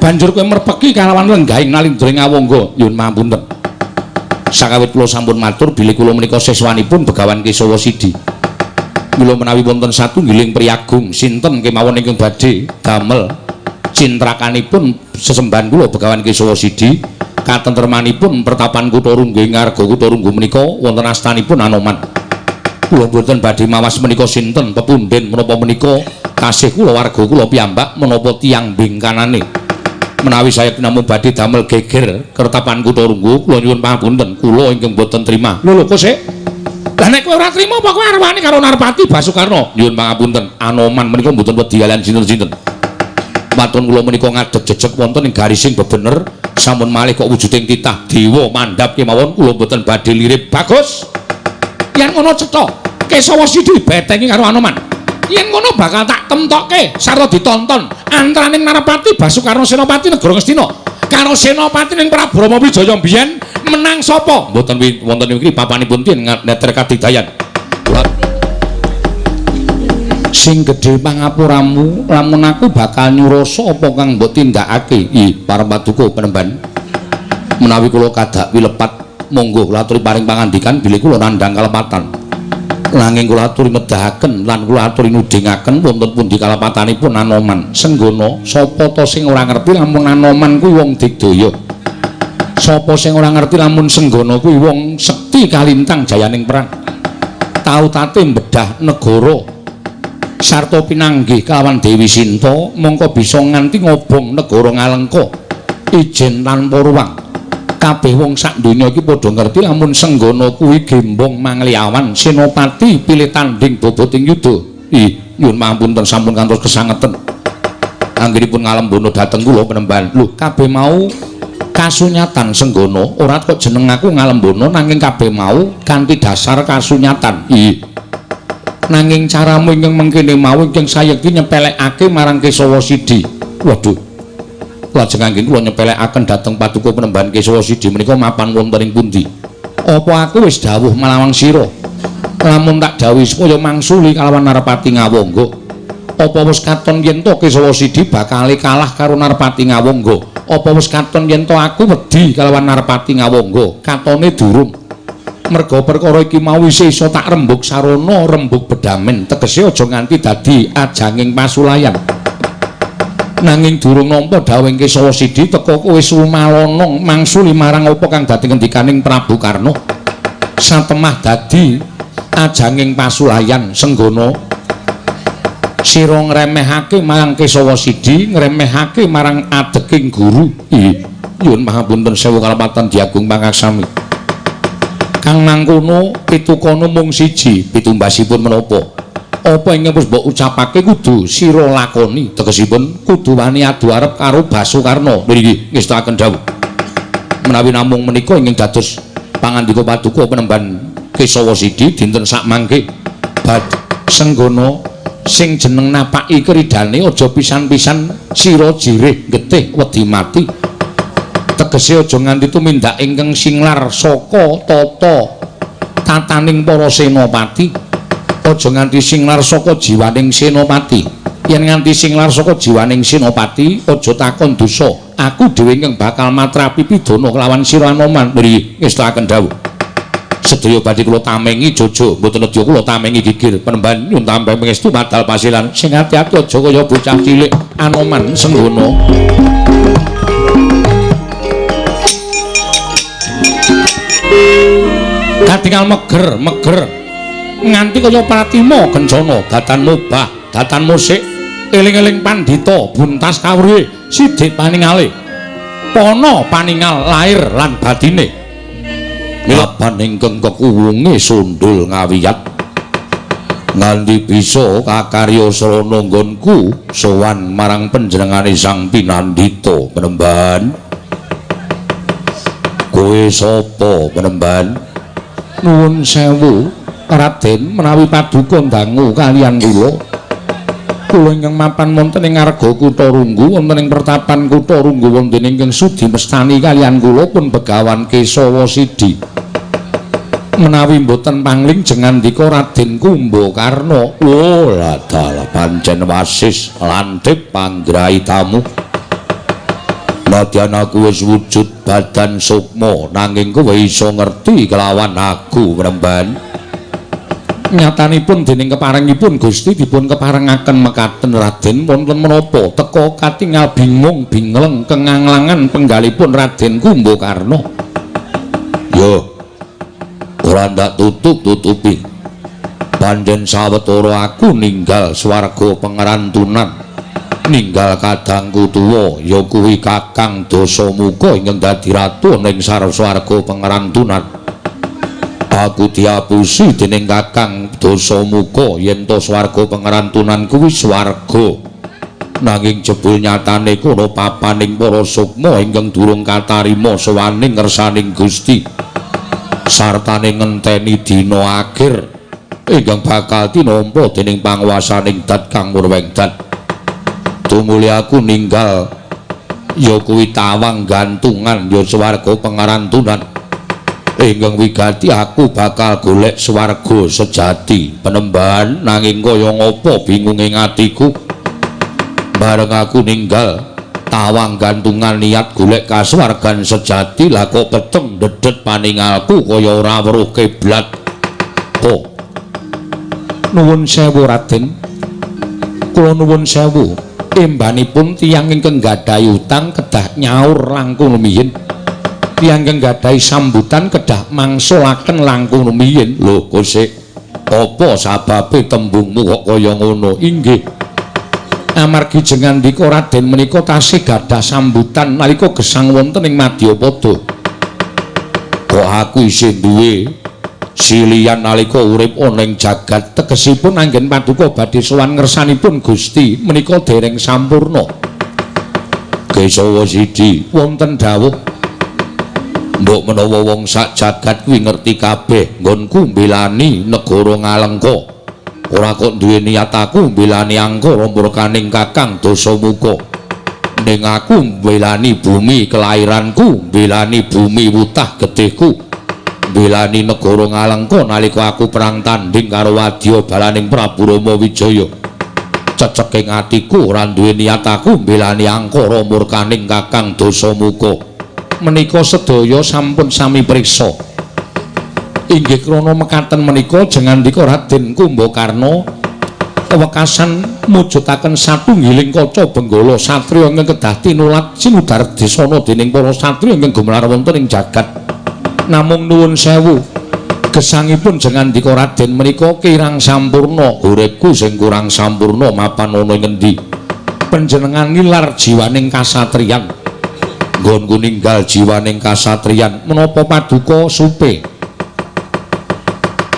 Banjur kowe merpeki kalawan lenggahing nalindra ing awangga. Nyuwun pangapunten. Sakawit kula sampun matur bilih kula menika siswanipun Begawan Kesawa Sidi. Mila menawi wonten satunggiling priyagung sinten kemawon ingkang badhe damel cintrakanipun sesembahan kula Begawan Kesawa Sidi, katentremanipun pertapan kutha Runggu ing ngarga kutha Runggu menika wonten astanipun Anoman. Kula mboten badhe mawas menika sinten pepunden menapa menika kasih kula warga kula piyambak menapa tiyang bingkanane. Menawi saya namung badhe damel geger kertapan kutha Runggu, kula nyuwun pangapunten, kula ingkang boten trima. Lho lho kok sik? Lah nek kowe ora trima apa kowe arwani karo Narpati Basukarna? Nyuwun pangapunten, Anoman menika mboten wedi kaliyan sinten-sinten. Waton kula menika ngadeg jejeg wonten ing garising bebener, sampun malih kok wujuding titah dewa mandhap kemawon kula mboten badhe lirip. Bagus. Yen ngono cetha, Kesawa Sidi betengi karo Anoman. Yen ngono bakal tak temtokke sarta ditonton antaraning Narpati Basukarna Senopati Negara Ngastina karo Senopati ning Prabu Rama Wijaya mbiyen menang sapa? Mboten wonten iki papanipun tien neter kadidayan. Sing gedhe pangapuramu lamun aku bakal nyurasa apa kang mbok tindakake. I para paduka penemban, menawi kula kadak wilepat monggo kula aturi paring pangandikan bilih kula nandhang kalepatan. Nanging kula aturi medahaken lan kula aturi nudingaken wonten pundi kalepatanipun Anoman. Senggono, sapa ta sing ora ngerti lamun Anoman kuwi wong digdaya? Sapa sing ora ngerti lamun Senggono kuwi wong sekti kalintang jayaning perang? Tau tate mbedah negara Sarta pinanggih kalawan Dewi Sinta mongko bisa nganti ngobong negara Ngalengka ijen tanpa ruang. Kabeh wong sak donya iki padha ngerti lamun Senggana kuwi gembong mangliawan senopati pilih tanding boboting yuda. Ih, nyuwun pangapunten sampun kantos kesangeten. Anggenipun ngalembana dhateng kula penemban. Lho, kabeh mau kasunyatan Senggana, ora kok jeneng aku ngalembana nanging kabeh mau kanthi dasar kasunyatan. Ih. Nanging caramu ingkang mengkene mau ingkang sayekti nyepelekake marang Kesawa Sidi. Waduh. Lajeng anggen kula nyepelekaken dhateng paduka penemban Kesawa Sidi menika mapan wonten ing pundi? Apa aku wis dawuh malawang sira? Lamun tak dawuhi supaya mangsuli kalawan Narpati Ngawangga. Apa wis katon yen to Kesawa Sidi bakale kalah karo Narpati Ngawangga? Apa wis katon yen to aku wedi kalawan Narpati Ngawangga? Katone durung. Merga perkara iki mau isih iso tak rembug sarana rembug bedamen, tegese aja nganti dadi ajanging pasulayan. Nanging durung nampa dawuhing Kesawa Sidi teka kowe sumalana mangsuli marang apa kang dadi ngendikaning Prabu Karna. Satemah dadi ajanging pasulayan Senggana, sira ngremehake marang Kesawa Sidi, ngremehake marang adeking guru. Ih, nyuwun pangapunten sewu kalepatan Diagung Pangaksami. Kang mangkono pitukono mung siji, pitumbasipun menapa? Apa ingkang wis mbok ucapake kudu sira lakoni, tegesipun kudu wani adu arep karo Basukarna. Mriki ngestakaken dawuh. Menawi namung menika ingkang dados pangandika paduka penemban Kesawa Sidi dinten sakmangke. Senggana sing jeneng napaki kridane aja pisan-pisan sira jirih getih wedi mati. Tegese aja nganti tumindak ingkang singlar saka tata tataning para senopati, aja nganti singlar saka jiwaning senopati. Yen nganti singlar saka jiwaning senopati aja takon dosa, aku dhewe ingkang bakal matrapi pidana kelawan sira Anoman. Mriki ngestakaken dawuh. Sedaya badhe kula tamengi jojo, mboten nedya kula tamengi gigir. Penemban nyuwun tampi pangestu padal pasilan. Sing ati-ati aja kaya bocah cilik Anoman Senggana. Katingal meger, meger nganti kaya Pratima kencana, datan mubah, datan musik, eling-eling pandhita buntas kawruhe, sidik paningale, pana paningal lair lan batine. Papan ingkang kekuwunge sundul ngawiyat nganti bisa kakarya srana nggonku sowan marang panjenengane Sang Pinandita. Penemban, kowe sapa penemban? Nuwun sewu Raden, menawi paduka dangu kaliyan kula. Kula ingkang mapan wonten ing ngarga Kutha Runggu, wonten ing pertapan Kutha Runggu wonten ingkang sudi mestani kaliyan kula pun Begawan Kesawa Sidi. Menawi mboten pangling jengandika Raden Kumbakarna. Oh, ladalah pancen wasis lantip panggraitamu. Nadyan aku wis wujud badan sukma, nanging kowe iso ngerti kelawan aku penemban. Nyatanipun dening keparengipun Gusti dipun keparengaken mekaten Raden wonten menapa teka katingal bingung bingleng kenganglangan penggalipun Raden Kumbakarna. Yo, ora ndak tutup-tutupi. Pancen sawetara aku ninggal swarga pengerantunan, ninggal kadangku tuwa ya kuwi Kakang Dasamuka ingkang dadi ratu ning swarga pengerantunan. Aku diapusi dening Kakang Dasamuka yen to swarga pengerantunan kuwi swarga, nanging jebul nyatane kono papaning para sukma ingkang durung katarima sowaning ngersaning Gusti sartane ngenteni dina akhir ingkang bakal tinampa dening panguwasaning Dat Kang Murwengdat. Tumuli aku ninggal ya kuwi tawang gantungan ya swarga pengerantunan ingkang wigati aku bakal golek swarga sejati. Penemban, nanging kaya ngapa bingunge atiku bareng aku ninggal tawang gantungan niat golek kasuwargan sejati, lah kok peteng dedet paningalku kaya ora weruh kiblat. Oh, nuwun sewu Raden, kula nuwun sewu. Embanipun tiyang ingkang gadhahi utang kedah nyaur langkung rumiyin, tiyang ingkang gadhahi sambutan kedah mangsulaken langkung rumiyin. Lho kosek Apa sababe tembungmu kok kaya ngono? Inggih. Amargi jengandika Raden menika tasih gadah sambutan nalika gesang wonten ing Madyapada. Kok aku isih duwe silian nalika urip ana ing jagat, tegesipun anggen paduka badhe sowan ngersanipun Gusti menika dereng sampurna. Kesawa siji wonten dawuh, mbok menawa wong sak jagat kuwi ngerti kabeh nggonku mbelani negara Ngalengka, ora kok duwe niat aku mbelani angkara murkaning Kakang Dasamuka, ning aku mbelani bumi kelahiranku, mbelani bumi wutah getihku, mbelani negara Ngalengka nalika aku perang tanding karo wadya balaning Prabu Rama Wijaya. Ceceking atiku ora duwe niat aku mbelani angkara murkaning Kakang Dasamuka. Menika sedaya sampun sami priksa. Inggih krana mekaten menika jengandika Raden Kumbakarna wekasan mujudaken satunggiling kaca benggala satriya ingkang kedah tinulat sinudar desana dening para satriya ingkang gumelar wonten ing jagat. Namung nuwun sewu, gesangipun jengandika Raden menika kirang sampurna. Uripku sing kurang sampurna mapan ana ing ngendi? Panjenengan nilar jiwaning kasatriyan. Nggonku ninggal jiwaning kasatriyan menapa paduka supe?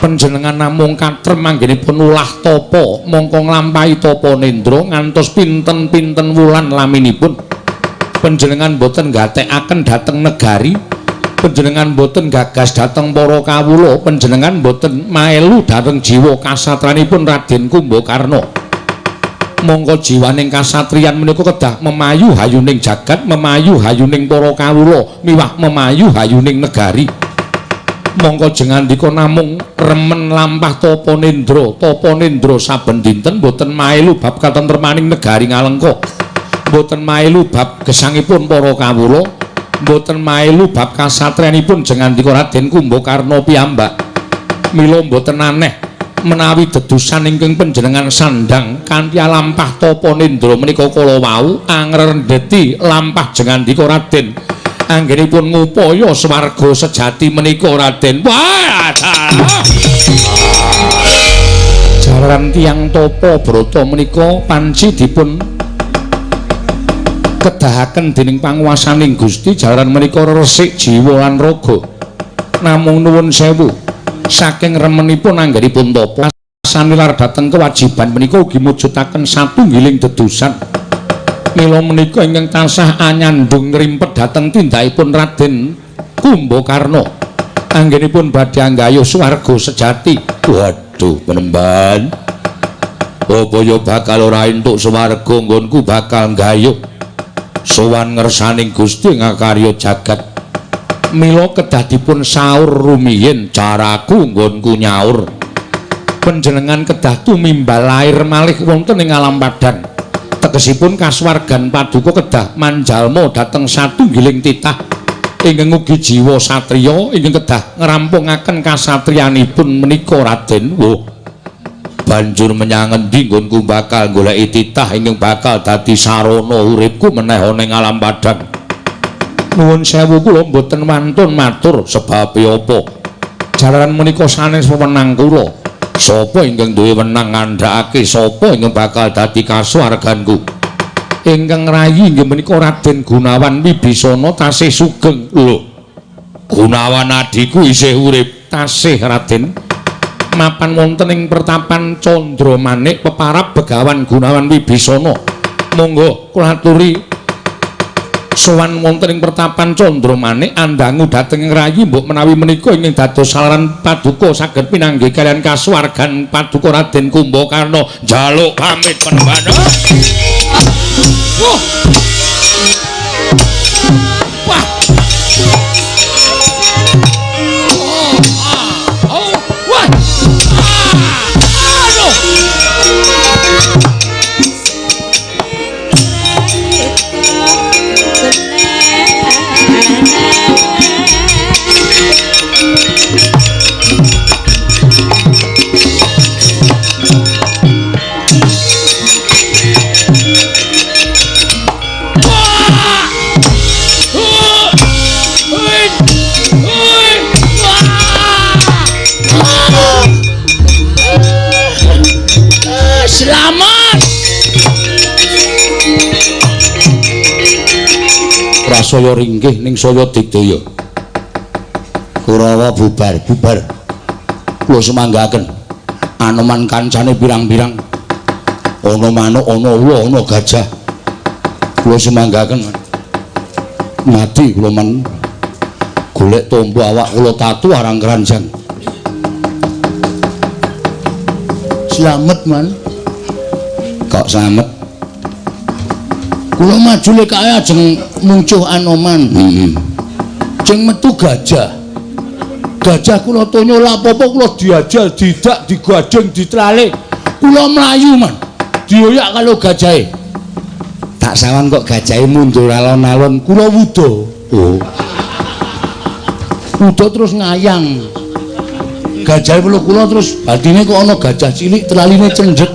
Panjenengan namung katrem anggenipun ulah tapa, mongko nglampahi tapa nendra ngantos pinten-pinten wulan laminipun. Panjenengan boten gatekaken dhateng negari, panjenengan boten gagas dhateng para kawula, panjenengan boten maelu dhateng jiwa kasatranipun Raden Kumbakarna. Mongko jiwaning kasatriyan menika kedah memayu hayuning jagat, memayu hayuning para kawula, miwah memayu hayuning negari. Mongko jengandika namung remen lampah tapa nendra, tapa nendra saben dinten boten maelu bab katentremaning negari Ngalengka, boten maelu bab gesangipun para kawula, boten maelu bab kasatriyanipun jengandika Raden Kumbakarna piyambak. Mila boten aneh menawi dedusan ingkang panjenengan sandhang kanthi lampah tapa nendra menika kala wau angrendeti lampah jengandika Raden anggenipun ngupaya swarga sejati menika Raden. Wah, jalaran tiyang tapa brata menika panci dipun kedahaken dening panguwasaning Gusti, jalaran menika resik jiwa lan raga. Namung nuwun sewu, saking remenipun anggenipun tapa sanilar dhateng kewajiban menika ugi mujudaken satunggiling dedusan. Mila menika ingkang tansah anyandung ngrimpet dhateng tindakipun Raden Kumbakarna anggenipun badhe anggayuh swarga sejati. Waduh, penemban, apa ya bakal ora entuk swarga nggonku bakal nggayuh sowan ngersaning Gusti ngakarya jagat. Mila kedah dipun saur rumiyin caraku nggonku nyaur. Panjenengan kedah tumimbal lair malih wonten ing alam padang. Tegesipun kasuwargan paduka kedah manjalma dhateng satunggiling titah ingkang ugi jiwa satriya ingkang kedah ngrampungaken kasatriyanipun menika Raden. Wah, banjur menyang endi nggonku bakal goleki titah ingkang bakal dadi sarana uripku meneh ana ing alam padang. Nuwun sewu, kula mboten wantun matur sebabe apa. Jalaran menika sanes wewenang kula. Sapa ingkang duwe wenang ngandhakake sapa ingkang bakal dadi kasuwarganku? Ingkang rayi inggih menika Raden Gunawan Wibisana tasih sugeng. Lho, Gunawan adhiku isih urip? Tasih Raden. Mapan wonten ing pertapan Candramanik peparab Begawan Gunawan Wibisana. Monggo kula aturi sowan wonten ing pertapan Candramanik andangu dhateng rayi, mbok menawi menika ingkang dados salaran paduka saged pinanggih kaliyan kasuwargan paduka Raden Kumbakarna. Njaluk pamit penemban. Wah. Wah. Oh, wah. Aduh. Wah! saya ringkih ning saya digdaya. Kurawa bubar, bubar. Kula sumanggaken. Anoman kancane pirang-pirang. Ana manuk, ana ula, ana gajah. Kula sumanggaken. Mati kula men. Golek tombo awak kula tatu arang keranjang. Slamet, Man. Kok slamet? Kula maju lek kae ajeng mungcuh Anoman. Heeh. Jeng metu gajah. Gajah kula tonyo lapopo kula diajal, didak, digadeng, ditrale. Kula mlayu, Man. Dioyak karo gajahe. Tak sawan kok gajahe mundur alon-alon, kula wuda. Oh. Wuda terus ngayang. Gajahe peluk kula terus batine kok ana gajah cilik traline cendhek.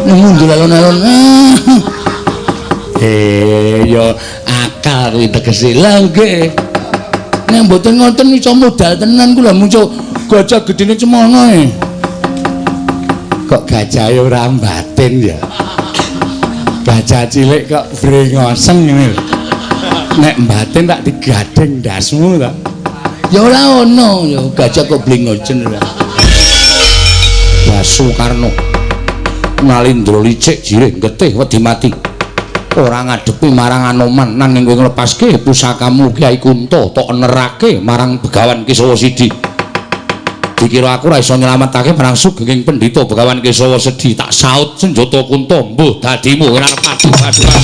Mundur alon-alon. Ya akal kuwi tegese. Lah nggih. Nek mboten ngoten iso modal tenan kula muncul gajah gedene cemono e. Kok gajahe ora mbatin ya. Gajah cilik kok brengosen ngene lho. Nek mbatin tak digadeng ndasmu ta. Ya ora ono ya gajah kok blengosen ora. Basukarno Nalindra licik jirih getih wedi mati. Ora ngadepi marang Anoman nanging kowe nglepaske pusakamu Kyai Kunta tok nerake marang Begawan Kesawa Sidi. Dikira aku ora iso nyelametake marang sugenging pendhita Begawan Kesawa Sedi, tak saut senjata Kunta mbuh dadimu ora arep padu-paduan.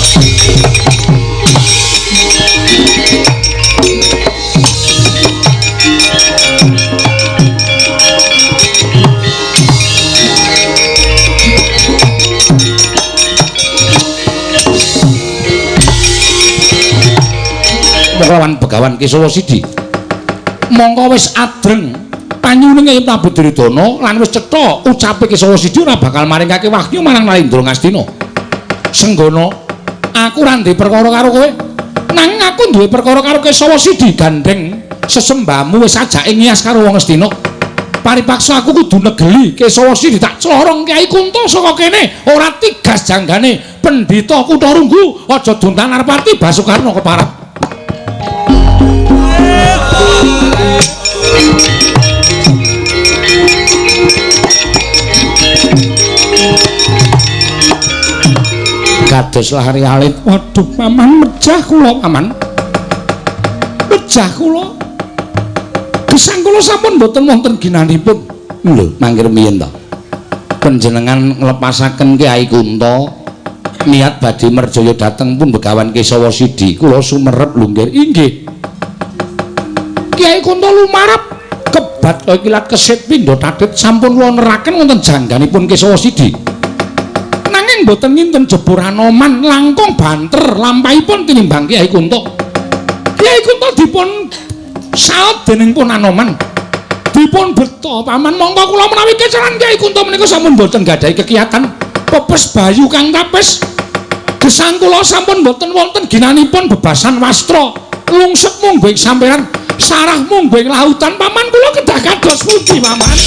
Lawan Begawan Kesawa Sidi. Mongko wis adreng panyuwune Prabu Duryudana lan wis cetha ucape Kesawa Sidi ora bakal maringake wahyu marang Nalindra Ngastina. Senggana, aku ora ndek perkara karo kowe. Nanging aku duwe perkara karo Kesawa Sidi gandeng sesembahmu wis ajake ngias karo wong Ngastina. Paripaksa aku kudu negeli Kesawa Sidi tak clorong Kyai Kunta saka kene ora tigas janggane pendhita Kutha Runggu aja duntan Arpati Basukarna keparap. Kados lari alit. Waduh, paman mejah kula, paman. Mejah kula. Gesang kula sampun mboten wonten ginanipun. Lho, mangke rumiyin to. Panjenengan nglepasaken Kyai Kunta niat badhe merjaya dhateng pun Begawan Kesawa Sidi. Kula sumerep lho nggih. Inggih. Kyai Kunta lumarep kebat kilat kesit pindha tatit sampun kula neraken wonten jangganipun Kesawa Sidi. Nanging mboten nginten jebur Anoman langkung banter lampahipun tinimbang Kyai Kunta. Kyai Kunta dipun saut dening pun Anoman. Dipun beta paman mongko kula menawi kecaran Kyai Kunta menika sampun mboten gadhahi kekiyatan pepes bayu kang tapes. Gesang kula sampun mboten wonten ginanipun bebasan wastra lungsep mungguing sampeyan sarah mungguing lautan paman kula kedah kados pundi paman.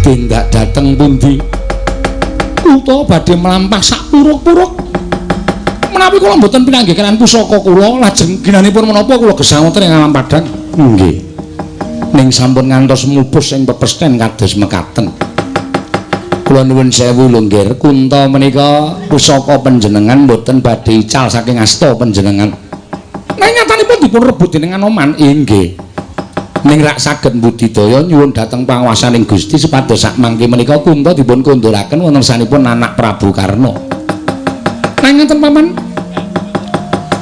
Tindak dateng pundi? Kutha badhe mlampah sak puruk-puruk. Menawi kula mboten pinanggih kaliyan pusaka kula lajeng ginanipun menapa kula gesang wonten ing alam padhang. Nggih. Ning sampun ngantos mupus ing pepesten kados mekaten. Kula nuwun sewu lho nggih, Kunta menika pusaka panjenengan mboten badhe ical saking asta panjenengan. Nanging nyatanipun dipun rebut dening Anoman. Inggih. Ning rak saged mbudidaya nyuwun dhateng panguwasaning Gusti supados sak mangke menika Kunta dipun konduraken wonten sanipun anak Prabu Karna. Nanging ngeten paman.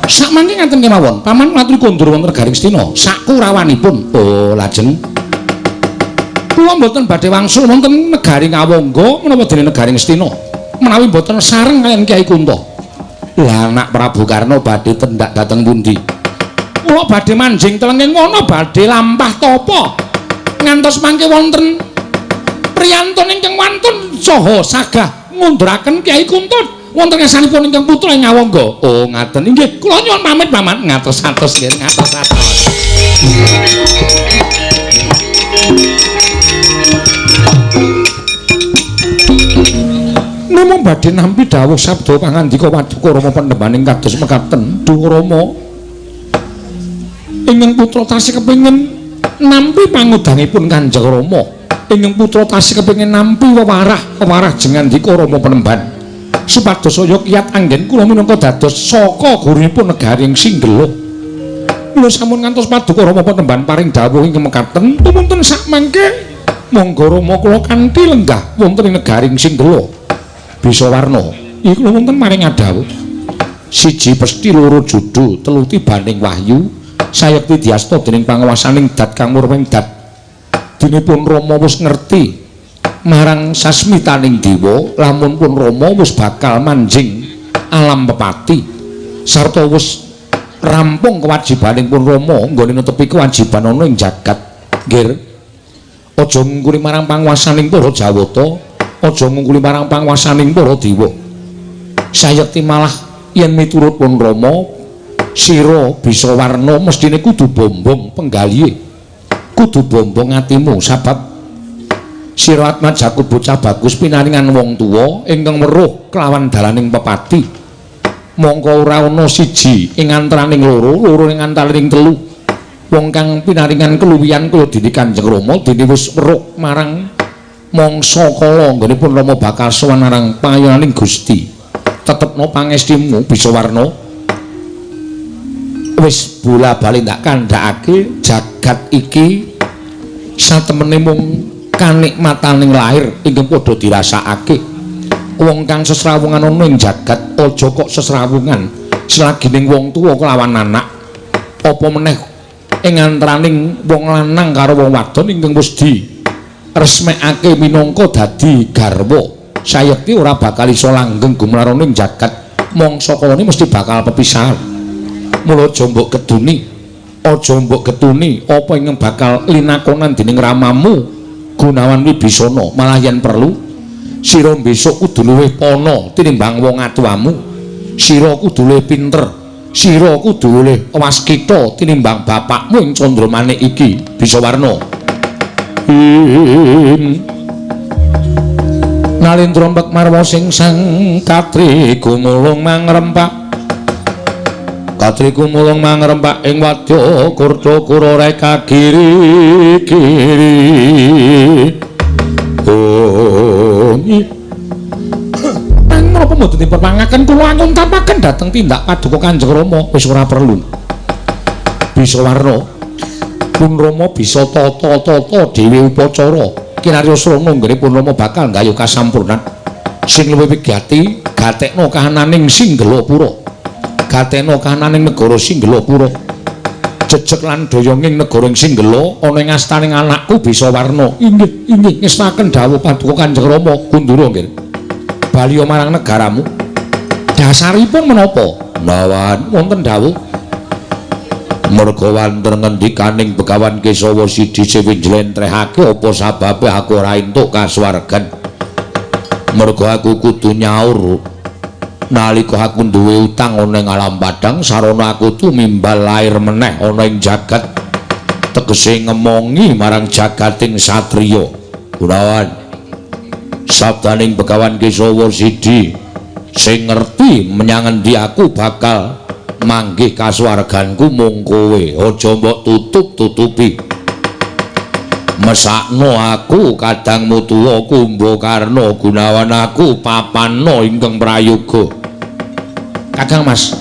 Sak mangke ngaten kemawon, paman maturi kondur wonten Garing Stina sakurawanipun. Oh, lajeng kula mboten badhe wangsul wonten negari Ngawangga menapa dene negari Ngastina menawi mboten sareng kaliyan Kyai Kunta. Lah anak Prabu Karna badhe tindak dhateng pundi? Kula badhe manjing telenging wana badhe lampah tapa ngantos mangke wonten Priyantun ingkang wantun saha sagah ngunduraken Kyai Kunto wonten ngarsanipun ingkang putra ing Awangga. Oh, ngaten. Inggih, kula nyuwun pamit, Paman. Ngatos-atos nggih, ngatos-atos. Namung badhe nampi dawuh sabda pangandika Paduka Rama Pandhemaning kados mekaten. Duh Rama, ingkang putra tasih kepengin nampi pangudangipun Kanjeng Rama. Ingkang putra tasih kepengin nampi wewarah jengandika Rama Panembahan supados saya kiyat anggen kula minangka dados saka gurunipun negari ing Singgela. Mula sampun ngantos Paduka Rama Panembahan paring dawuh ingkang mekaten, tumunten sakmangke monggo Rama kula kanthi lenggah wonten ing negari ing Singgela. Bisa warna iki kula wonten maring adawuh siji pesti loro judu telu tibaning wahyu sayekti diasta dening panguwasaning dat kang murwing dat. Dene pun Rama wis ngerti marang sasmitaning dewa lamun pun Rama wis bakal manjing alam pepati sarta wis rampung kewajibaning pun Rama nggone netepi kewajiban ana ing jagat. Nggir, aja ngungkuli marang panguwasaning para Jawata, aja ngungkuli marang panguwasaning para dewa. Sayekti malah yen miturut pun Rama sira bisa warna mestine kudu bombong penggalihe, kudu bombong atimu, sabab sira atmajaku bocah bagus pinaringan wong tuwa ingkang weruh kelawan dalaning pepati. Mongko ora ana siji ing antaraning loro, loro ing antaraning telu wong kang pinaringan keluwihan kaya dene Kanjeng Rama dene wis weruh marang mangsa kala nggonipun Rama bakal sowan marang pangayoning Gusti. Tetepno pangestimu bisa warna wis bola-bali ndak kandhakake jagat iki satemene mung kanikmataning lahir ingkang padha dirasakake. Wong kang sesrawungan ana ing jagat aja kok sesrawungan selagining wong tuwa kelawan anak, apa meneh ing antaraning wong lanang karo wong wadon ingkang wis diresmekake minangka dadi garwa. Sayekti ora bakal iso langgeng gumlarana ing jagat, mangsa kalane mesti bakal pepisahan. Mula aja mbok keduni, aja mbok ketuni apa ingkang bakal linakonan dening ramamu Gunawan Wibisana. Malah yen perlu sira besok kudu luwih pana tinimbang wong atuwamu, sira kudu luwih pinter, sira kudu luwih waskita tinimbang bapakmu ing Candramanik iki. Bisa warna Nalindra mbek marwa sing sang katri gumulung mangrempak, katri gumulung mangrempak ing wadya kurta kura reka kiri kiri. Oh, nang menapa mboten diperpangaken kula anguntapaken dhateng tindak paduka Kanjeng Rama. Wis ora perlu. Bisa warna pun Rama bisa tata-tata dhewe upacara kinarya srana nggone pun Rama bakal nggayuh kasampurnan. Sing luwih wigati gatekno kahananing Singgelapura, gatekno kahananing negara Singgelapura, jejeg lan doyonging negara Singgela ana ing astaning anakku Bisa Warna. Inggih, inggih ngestaken dawuh paduka Kanjeng Rama. Kundura nggih, baliya marang negaramu. Dasaripun menapa? Nawan wonten dawuh merga wonten ngendikaning Begawan Kesawa Sidi Sewi njlentrehake apa sababe aku ora entuk kasuwargan. Merga aku kudu nyaur nalika aku duwe utang ana ing alam padang, sarana aku tumimbal lair meneh ana ing jagat, tegese ngemongi marang jagating satriya. Gunawan, sabdaning Begawan Kesawa Sidi sing ngerti menyang endi aku bakal manggih kasuwarganku mung kowe, aja mbok tutup-tutupi. Mesakno aku kadangmu tuwa Kumbakarna. Gunawan, aku papana ingkang prayoga. Kakang Mas,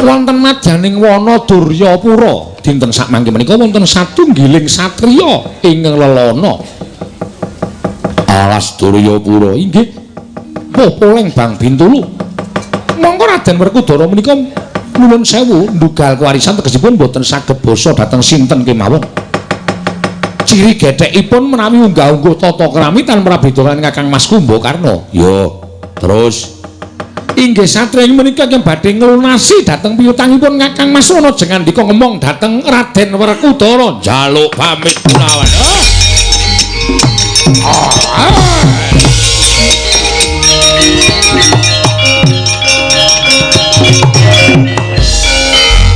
wonten madyaning wana Duryapura dinten sakmangke menika wonten satunggiling satriya ingkang lelana. Alas Duryapura inggih Poleng Bang Bintulu. Mongko Raden Werkudara menika nuwun sewu ndugal kewarisan tegesipun boten saged basa dhateng sinten kemawon. Ciri gethekipun menawi unggah-ungguh tata krami tan prabeda lan Kakang Mas Kumbakarna. Ya, terus inggih satriya menika ingkang badhe nglunasi dhateng piutangipun Kakang Mas ana jengandika ngemong dhateng Raden Werkudara njaluk pamit kulawan. Oh. Ah.